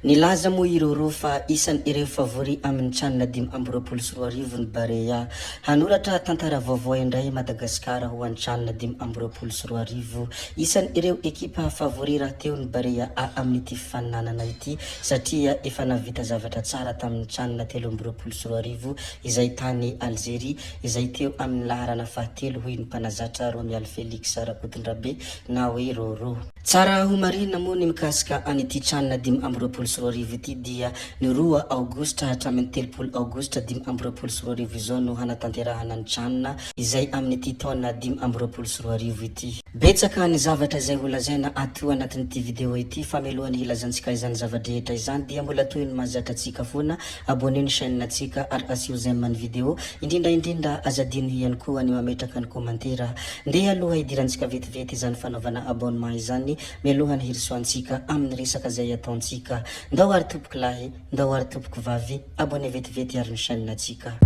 Nilaza moa i Roro fa isan' ireo favori amin'ny Can 2025 ny Barea. Hanoratra tantara vaovao indray i Madagasikara ho an'ny Can 2025. Isan' ireo ekipa favori rahateo ny Barea A amin'ity fifaninanana ity satria efa nahavita zavatra tsara tamin'ny Can 2023 izay tany Alzeria izay teo amin'ny laharana fahatelo hoy ny mpanazatra Romialy Felix Rakotondrabe na hoe Roro. Tsara ho marihina moa ny mikasika an'ity Can 2025 ity dia ny roa aogositra hatramin'ny 30 aogositra 2025 izao no hanatanterahana ny Can izay amin'ity taona 2025 ity. Betsaka ny zavatra izay ho lazaina ato anatin'ity video ity fa mialohan'ny hilazantsika izany zava-drehetra izany dia mbola toy ny mahazatra antsika foana, abonnez ny chaîne ntsika ary asio j'aime ny video, indrindra indrindra aza adino ihany koa ny mametraka ny commentaire. Ndeha aloha hidirantsika vetivety izany fanaovana abonnement izany mialohan'ny hirosoantsika amin'ny resaka izay ataontsika. Ndao ary tompoko lahy, ndao ary tompoko vavy, abonné vetivety ary ny chaîne tsika.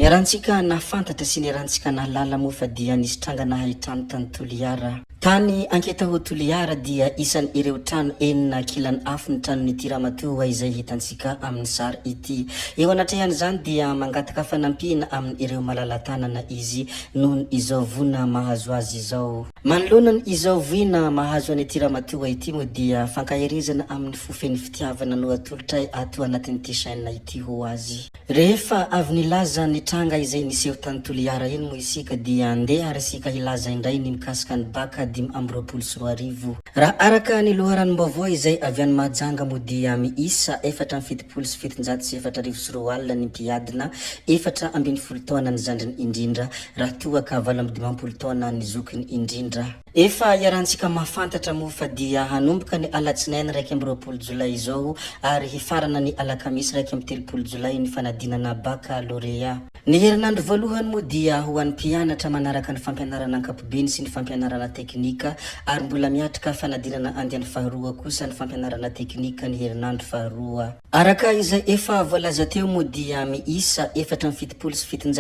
Niarahantsika nahafantatra sy niarahantsika nahalala moa fa dia nisy tranga nahay trano tany Toliara. Tany Anketaho Toliara dia isan' ireo trano enina kilan' afo ny tranon'ity ramatoa izay hitantsika amin'ny sary ity. Eo anatrehan'izany dia mangataka fanampiana amin' ireo malala-tanana izy nohon' izao voina mahazo azy izao. Manoloana an' izao voina mahazo an' ity ramatoa ity moa dia fankaherezana amin'ny fo feno fitiavana no atolotray ato anatin'ity chaîne ity ho azy. Rehefa avy nilaza ny tranga izay niseho tany Toliara iny moa isika dia ndeha ary isika hilaza indray ny mikasika ny Bac 2025. Raha araka ny loharanom-baovao izay avy any Mahajanga moa dia miisa 2074 200 ny mpiadina, 14 taona ny zandriny indrindra, raha toa ka 58 taona ny zokiny indrindra. Efa iarahantsika mahafantatra moa fa dia hanomboka ny alatsinainy 21 jolay izao ary hifarana ny alakamisy 31 jolay ny fanadinana bakalorea. Ny herinandro voalohany moa dia ho an'ny mpianatra manaraka ny fampianarana ankapobeny sy ny fampianarana teknika ary mbola miatrika fanadinana andiany faharoa kosa ny fampianarana teknika ny herinandro faharoa. Araka izay efa voalaza teo moa dia miisa 274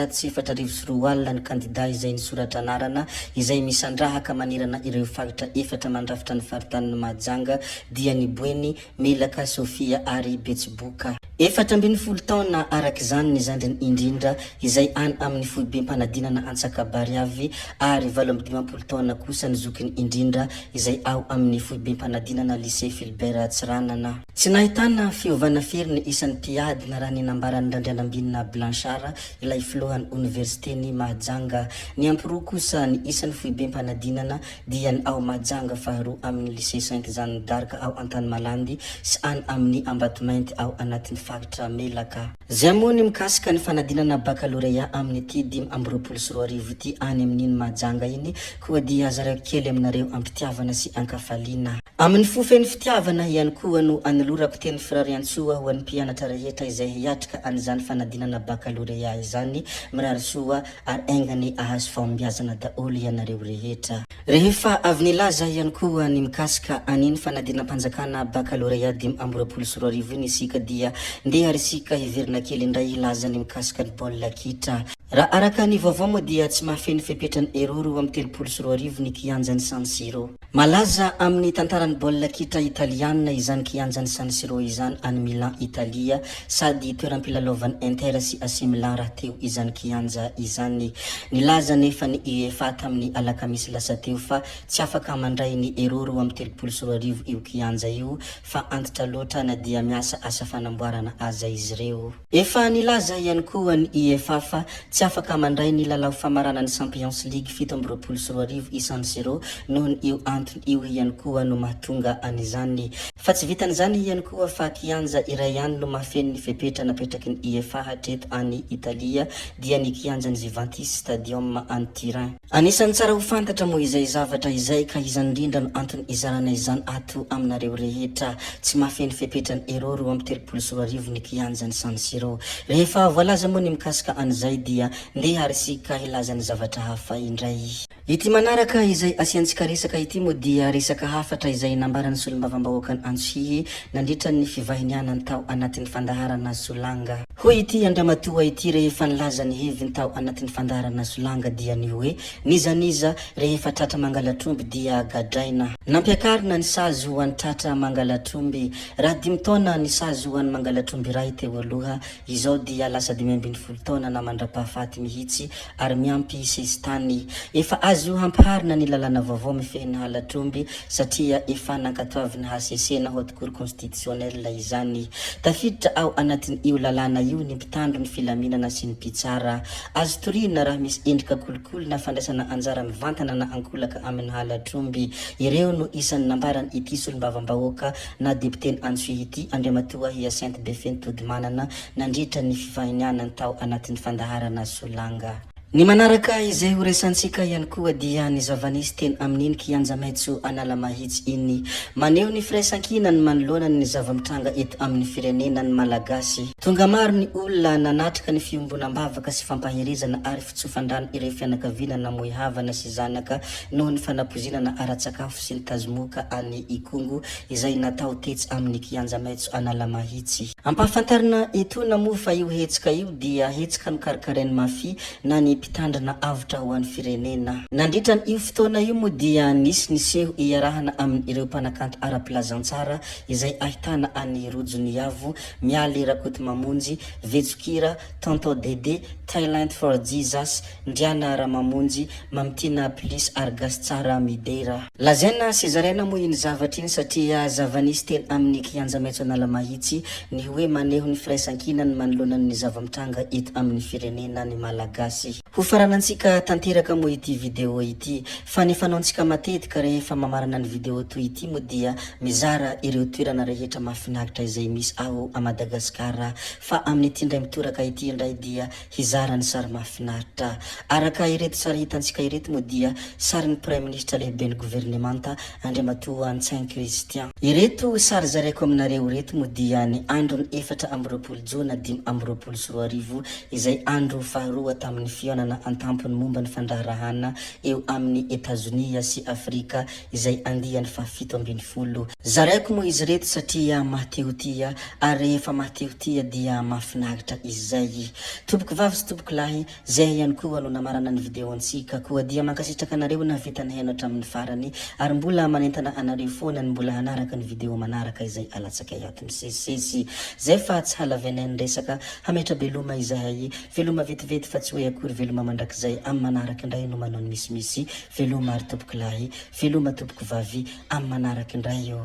204 ny kandida izay nisoratra anarana izay misandrahaka manerana ireo faritra efatra mandrafitra ny faritanin'i Mahajanga dia ny Boeny, Melaka, Sofia ary Betsiboka. 14 taona araka izany ny zandriny indrindra izay any amin'ny foibem-panadinana Antsakabary avy ary 58 taona kosa ny zokiny indrindra izay ao amin'ny foibem-panadinana Lycée Philbert Tsiranana. Tsy nahitana fiovana firy ny isan'ny mpiadina raha ny nambaran'i Randrianambinina Blanchard, ilay filohan'ny oniversiten'i Mahajanga. Niampy roa kosa ny isan'ny foibem-panadinana dia ny ao Mahajanga faharoa amin'ny Lycée Sainte Jeanne d'Arc ao Antanimalandy sy any amin'ny Ambatomainty ao anatin'ny faritra Melaka. Izay moa ny mikasika ny fanadinana bakalorea amin'ity 2025 ity any amin'iny Mahajanga iny koa dia zaraiko kely aminareo am-pitiavana sy an-kafaliana. Amin'ny fo feno fitiavana ihany koa no anolorako teny firariantsoa ho an'ny mpianatra rehetra izay hiatrika an'izany fanadinana bakalorea izany, mirary soa ary enga anie ahazo fahombiazana daholo ianareo rehetra. Rehefa avy nilaza ihany koa ny mikasika an'iny fanadinam-panjakana bakalorea 2025 iny isika dia ndeha ary isika hiverina kely indray hilaza ny mikasika ny baolina kitra. Raha araka ny vaovao moa dia tsy mahafeno fepetran'ny Euro 2032 ny kianjan'i San Siro. Malaza amin'ny tantaran'ny baolina kitra italiana izany kianjan'i San Siro izany any Milan, Italia, sady toeram-pilalaovan'ny Inter sy AC Milan rahateo izany kianja izany. Nilaza anefa ny UEFA tamin'ny alakamisy lasa teo fa tsy afaka mandray ny Euro 2032 io kianja io fa antitra loatra na dia miasa asa fanamboarana aza izy ireo. Efa nilaza ihany koa ny UEFA fa tsy afaka mandray ny lalao famaranan'ny Champions League 2027 i San Siro noho io antony io ihany koa no mahatonga an'izany. Fa tsy vitan'izany ihany koa fa kianja iray ihany no mahafeno ny fepetra napetraky ny UEFA hatreto any Italia dia ny kianjan'ny Juventus Stadium any Turin. Anisan'ny tsara ho fantatra moa izay zavatra izay ka izany indrindra no antony izarana izany ato aminareo rehetra. Tsy mahafeno fepetra ny Euro 2032. 2020 ny kianjan'i San Siro. Rehefa voalaza moa ny mikasika an'izay dia ndeha ary isika hilaza ny zavatra hafa indray. Ity manaraka izay asiantsika resaka ity moa dia resaka hafatra izay nambaran'ny solombavambahoakan'i Antsohihy nandritra ny fivahinianany tao anatin'ny fandaharana Solanga. Hoy ity andramatoa ity rehefa nilaza ny heviny tao anatin'ny fandaharana Solanga dia ny hoe, n'iza n'iza rehefa tratra mangalatr'omby dia gadraina. Nampiakarina ny sazy ho an'ny tratra mangalatr'omby. Raha dimy taona ny sazy ho an'ny mangalatr'omby iray teo aloha, izao dia lasa 15 taona na mandrapahafaty mihitsy ary miampy sesitany. Efa azo hampiharina ny lalàna vaovao mifehy ny halatr'omby satria efa nankatoavin'ny hcc na Haute Cour Constitutionnelle izany. Tafiditra ao anatin'io lalàna io ny mpitandro ny filaminana sy ny mpitsara. Azo torihina raha misy endrika kolikoly na fandraisana anjara mivantana na ankolaka amin'ny halatr'omby. Ireo no isan'ny nambaran'ity solombavambahoaka na depioten'i Antsohihy ity, Andriamatoa Hyacinthe Befeno Todimanana, nandritra ny fivahinianany tao anatin'ny fandaharana Solanga. Ny manaraka izay ho resantsika ihany koa dia ny zava-nisy teny amin'iny kianja maitso Analamahitsy iny. Maneho ny firaisankinany manoloana ny zava-mitranga eto amin'ny firenena ny Malagasy. Tonga maro ny olona nanatrika ny fiombonam-bavaka sy fampaherezana ary fitsofan-drano ireo fianakaviana namoy havana sy zanaka noho ny fanapoizinana ara-tsakafo sy ny tazomoka any Ikongo izay natao tetsy amin'ny kianja maitso Analamahitsy. Ampahafantarina etoana moa fa io hetsika io dia hetsika nokarakarain'ny Mafia na ny mpitandrina avotra ho an'ny firenena. Nandritra io fotoana io moa dia nisy ny seho iarahana amin'ireo mpanakanto ara-pilazantsara izay ahitana an'i Rojo Niavo, Mialy Rakotomamonjy, Vetsokira, Tonton Dede, Talent for Jesus, Ndriana Ramamonjy, Mamitiana Plus ary Gasy Tsara Midera. Lazaina sy zaraina moa iny zavatra iny satria zava-nisy teny amin'ny Kianja Maitso Analamahitsy ny hoe maneho ny firaisankinany manoloana ny zava-mitranga eto amin'ny firenena ny Malagasy. Ho faranantsika tanteraka moa ity video ity fa ny fanaontsika matetika rehefa mamarana ny video toy ity moa dia mizara ireo toerana rehetra mahafinaritra izay misy ao a Madagasikara fa amin'ity indray mitoraka ity indray dia hizara ny sary mahafinaritra. Araka ireto sary hitantsika ireto moa dia sarin'ny Praiminisitra lehiben'ny governemanta Andriamatoa Ntsay Christian. Ireto sary zaraiko aminareo ireto moa dia ny andron'ny 24 jona 2025 izay andro faharoa tamin'ny fihaonana an-tampony momba ny fandraharahana eo amin'i Etazonia sy Afrika izay andiany faha 17. Zaraiko moa izy ireto satria mahatehotia ary rehefa mahatehotia dia mahafinaritra izay. Tompoko vavy sy tompoko lahy, zay ihany koa no namarana ny video antsika koa dia mankasitraka anareo nahavita nihaino hatramin'ny farany ary mbola manentana anareo foana ny mbola hanaraka ny video manaraka izay alatsakay ato misesisesy. Zay fa tsy halavainay ny resaka, hametra-beloma izahay, veloma vetivety fa tsy hoe akory veloma mandrakizay, amin'ny manaraka indray no manao ny misimisy, veloma ary tompoko lahy, veloma tompoko vavy, amin'ny manaraka indray ô.